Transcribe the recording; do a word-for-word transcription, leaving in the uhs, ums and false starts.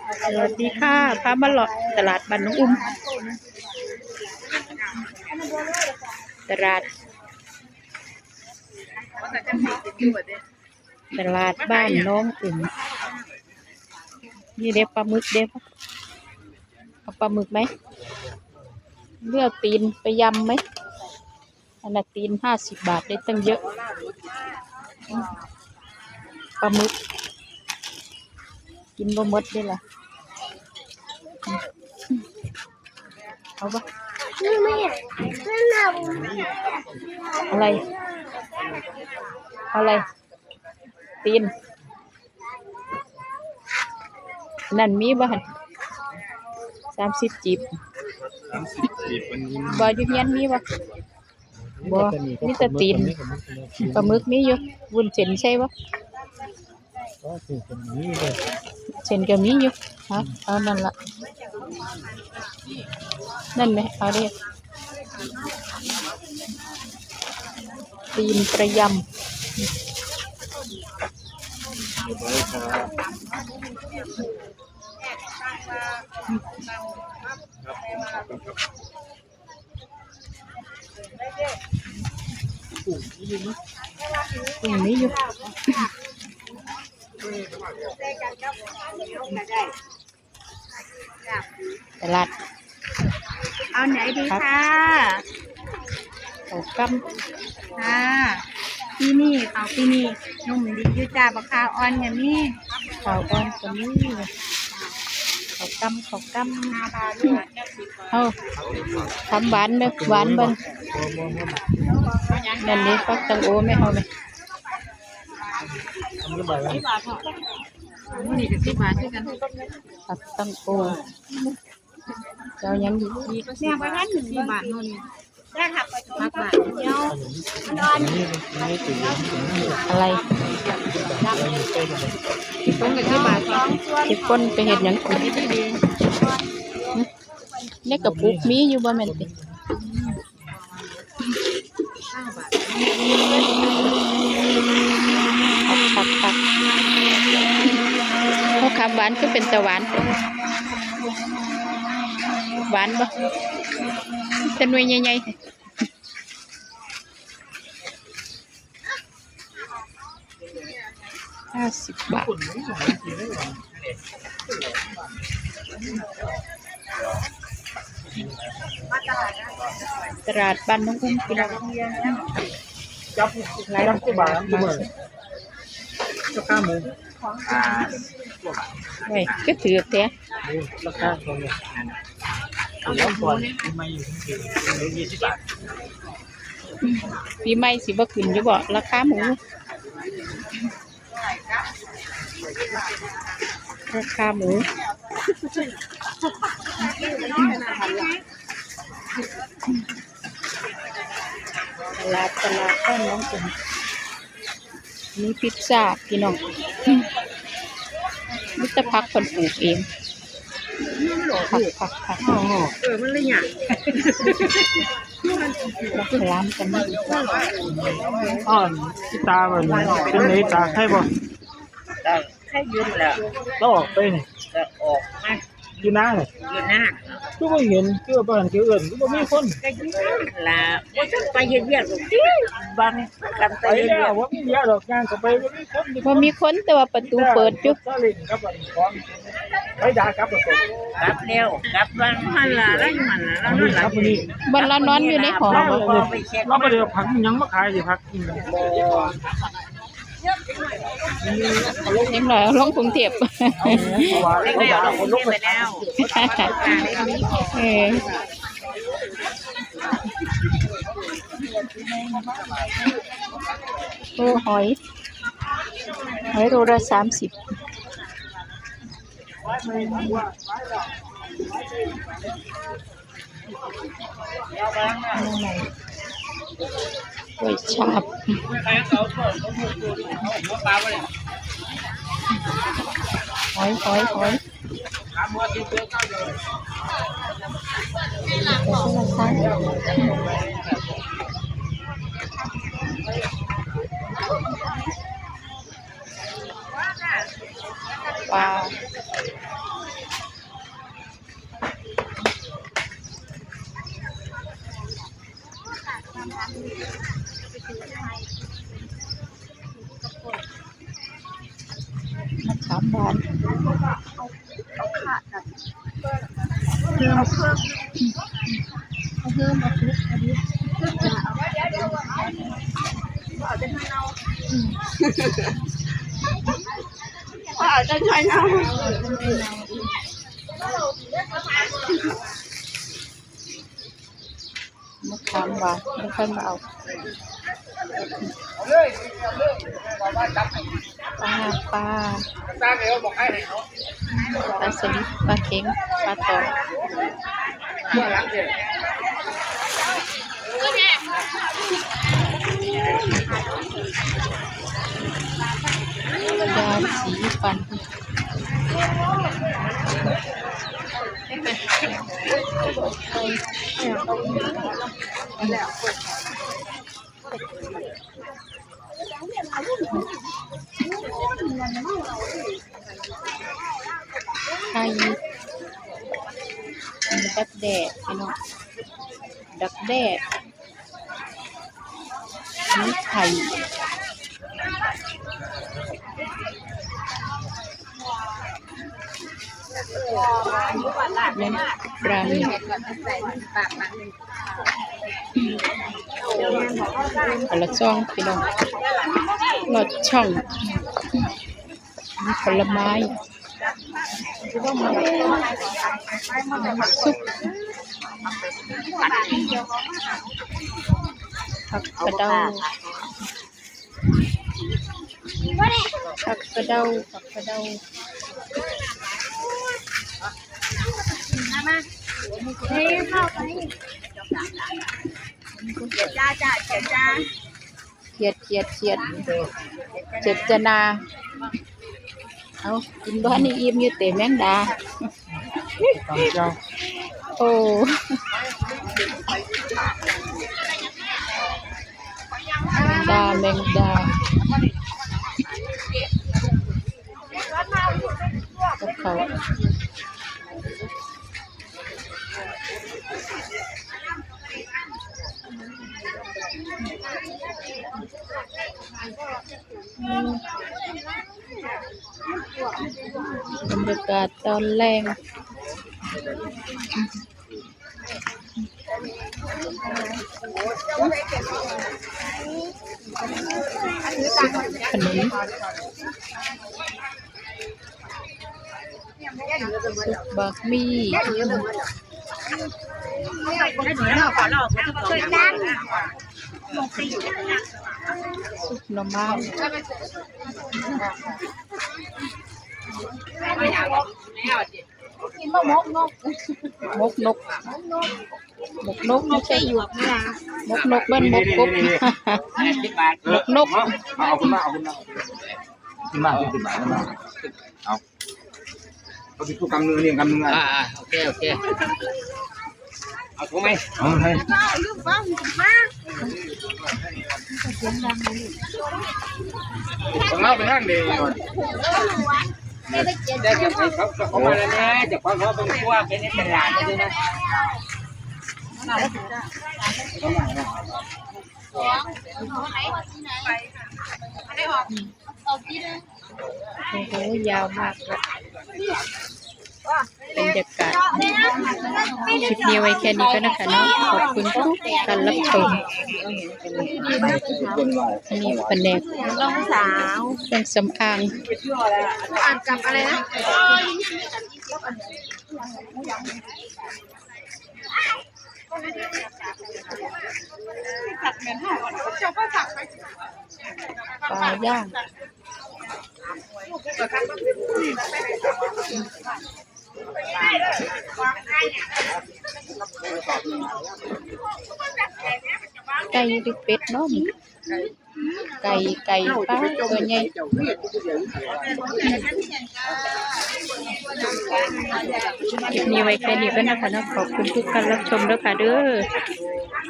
สวัสดีค่ะ พามาเลาะตลาดบ้านน้องอุ้ม ตลาด ตลาดบ้านน้องอุ้ม นี่เด้ปลาหมึกเด้ เอาปลาหมึกไหม เลือกตีนไปยำไหม อันน่ะตีนห้าสิบบาทได้ตั้งเยอะ ปลาหมึก กินบ่หมดได้ล่ะ เอาปะ อะไร อะไร ตีน นั่นมีบ่หั่น สามสิบจีบ สามสิบจีบ มันมี บ่อยู่เฮียนมีบ่ บ่ มีแต่ตีน ปลาหมึกมีอยู่ วุ้นเส้นใช่บ่ ก็คือคนนี้เลย เส้นก็มีอยู่ เอา เอานั่นละ นั่นไหม เอาเด้ ตีนกระยำ เรียบร้อยครับ ครับ ขอบคุณครับ กุ้งมีอยู่ ตลาด เอาไหนดีคะ ข้าวกล้ำ ค่ะ ปีนี้ข้าวปีนี้นุ่มดีอยู่จ้า บักข้าวอ่อนก็มี ข้าวอ่อนก็มี ข้าวกล้ำ ข้าวกล้ำ เอา ทำหวานเด้อ หวานเบิ่ง นั่นนี่ ผักตังโอ ไม่เอาไหม นี่ก็สิบบาทคือกัน ผักตังโอ เจ้ายังอยู่ เนี่ย ประมาณหนึ่งบาทเท่านี้ ได้ค่ะ ผักบาทเดียว อะไร ต้องกับสิบบาท สิบคนไปเฮ็ดหยังกิน ในกระปุกมีอยู่บ่แม่นติ ผัก ผัก ผัก เขาคำหวานคือเป็นตะหวาน หวานบ่ แต่หน่วยใหญ่ๆ ห้าสิบบาท ตลาดบ้านน้องอุ้มพี่น้อง จับ หลาย จับที่บาท บาท ราคาหมู เฮ้ย ก็ถือแท้ ราคาของเนี่ย เอาหมูเนี่ย ปีใหม่อยู่ที่เดิม ยี่สิบบาท ปีใหม่สิบ่ขึ้นอยู่บ่ ราคาหมู ราคาหมู ตลาด ตลาดบ้านน้องอุ้ม มีพิซซ่าพี่น้อง มีแต่ผักเพิ่นปลูกเอง ผัก ผัก ผัก เออ มันเลยหยาบ ร้านกัน อ่อน ที่ตามันเป็นไหนตาใครบ่ ก็แค่ยืนแหละ เราออกไปนี่ ก็ออกมา อยู่หน้านี่ อยู่หน้า คือบ่เห็น คือว่าบ้านคือเอิ้น คือบ่มีคน ก็อยู่หน้าล่ะ บ่ต้องไปเฮ็ดเวียกหรอกติ บางกันไป ไป เฮ็ด แล้ เวียว ก บ่มีเวียกดอก ย่างเข้าไปบ่มีคน บ่มีคน แต่ว่าประตูเปิดอยู่ ซาเล้งกับอันของ ไปด่ากลับประตู กลับแล้ว กลับบ้านหั่นล่ะ แล้วอยู่หั่นล่ะ แล้วนอนหลับอยู่นี่ วันละนอนอยู่ในห้อง เราบ่ได้เอาผักหยังมาขายสิ ผัก เด็กน้อยเอาลงกรุงเทพฯ เด็กน้อยเอาลงกรุงเทพฯไปแล้ว เออ โอ้ หอย หอยโลละสามสิบ กล้วยฉาบ หอย หอย หอย ไปซื้อมาซะ ปลา มะขามหวาน เพิ่ม เอาเพิ่ม เอาทุก เอาดิบ เอาจนหน่อยเนาะ อืม เอาจนหน่อยเนาะ มะขามหวาน ไม่ค่อยมาเอา ปลา ปลา ปลาสลิด ปลาเข็ง ปลาตอง ยาสีฟัน ไข่ ดักแด้พี่น้อง ดักแด้ อันนี้ไข่ แม่นปลาหมึก คนละช่องพี่น้อง คนละช่อง มีผลไม้ ผักซุป ผักกระเดา ผักกระเดา ผักกระเดา มามา เฮ้ย เข้าไป จ้า จ้า จ้า เขียด เขียด เขียด เขียดจะนา เอา กินบ้านนี่อิ่มอยู่เตะแมงดา โอ้ แมงดา แมงดา กับเขาว บรรยากาศตอนแลง ขนม ซุปบักมี่ ซุปหน่อไม้ กินมะมกนก มกนก มกนก ไม่ใช่หยวกนะ มกนก บ้านมกกบ มกนก เอาขึ้นมา เอาขึ้นมา ขึ้นมา ขึ้นมา เอา เอาไปทุกกำหนึ่ง นี่กำหนึ่ง อ่า อ่า โอเค โอเค เอาถุงไหม เอาให้ ของเราไปทางเดียวก่อน เดี๋ยวจะไปเขา เขามาแล้วนะ เดี๋ยวเขา เขาต้องคั่วไปในตลาดเลยนะ โอ้โห ยาวมากเลย บรรยากาศ คลิปนี้ไว้แค่นี้ก็นะคะเนาะ ขอบคุณทุกการรับชม นี่แผนก น้องสาว เครื่องสำอาง อ่านกับอะไรนะ ปลาย่าง ไก่หรือเป็ดเนาะนี่ ไก่ ไก่ ปลาตัวใหญ่ คลิปนี้ไว้แค่นี้ก็นะคะเนาะ ขอบคุณทุกการรับชมด้วยค่ะเด้อ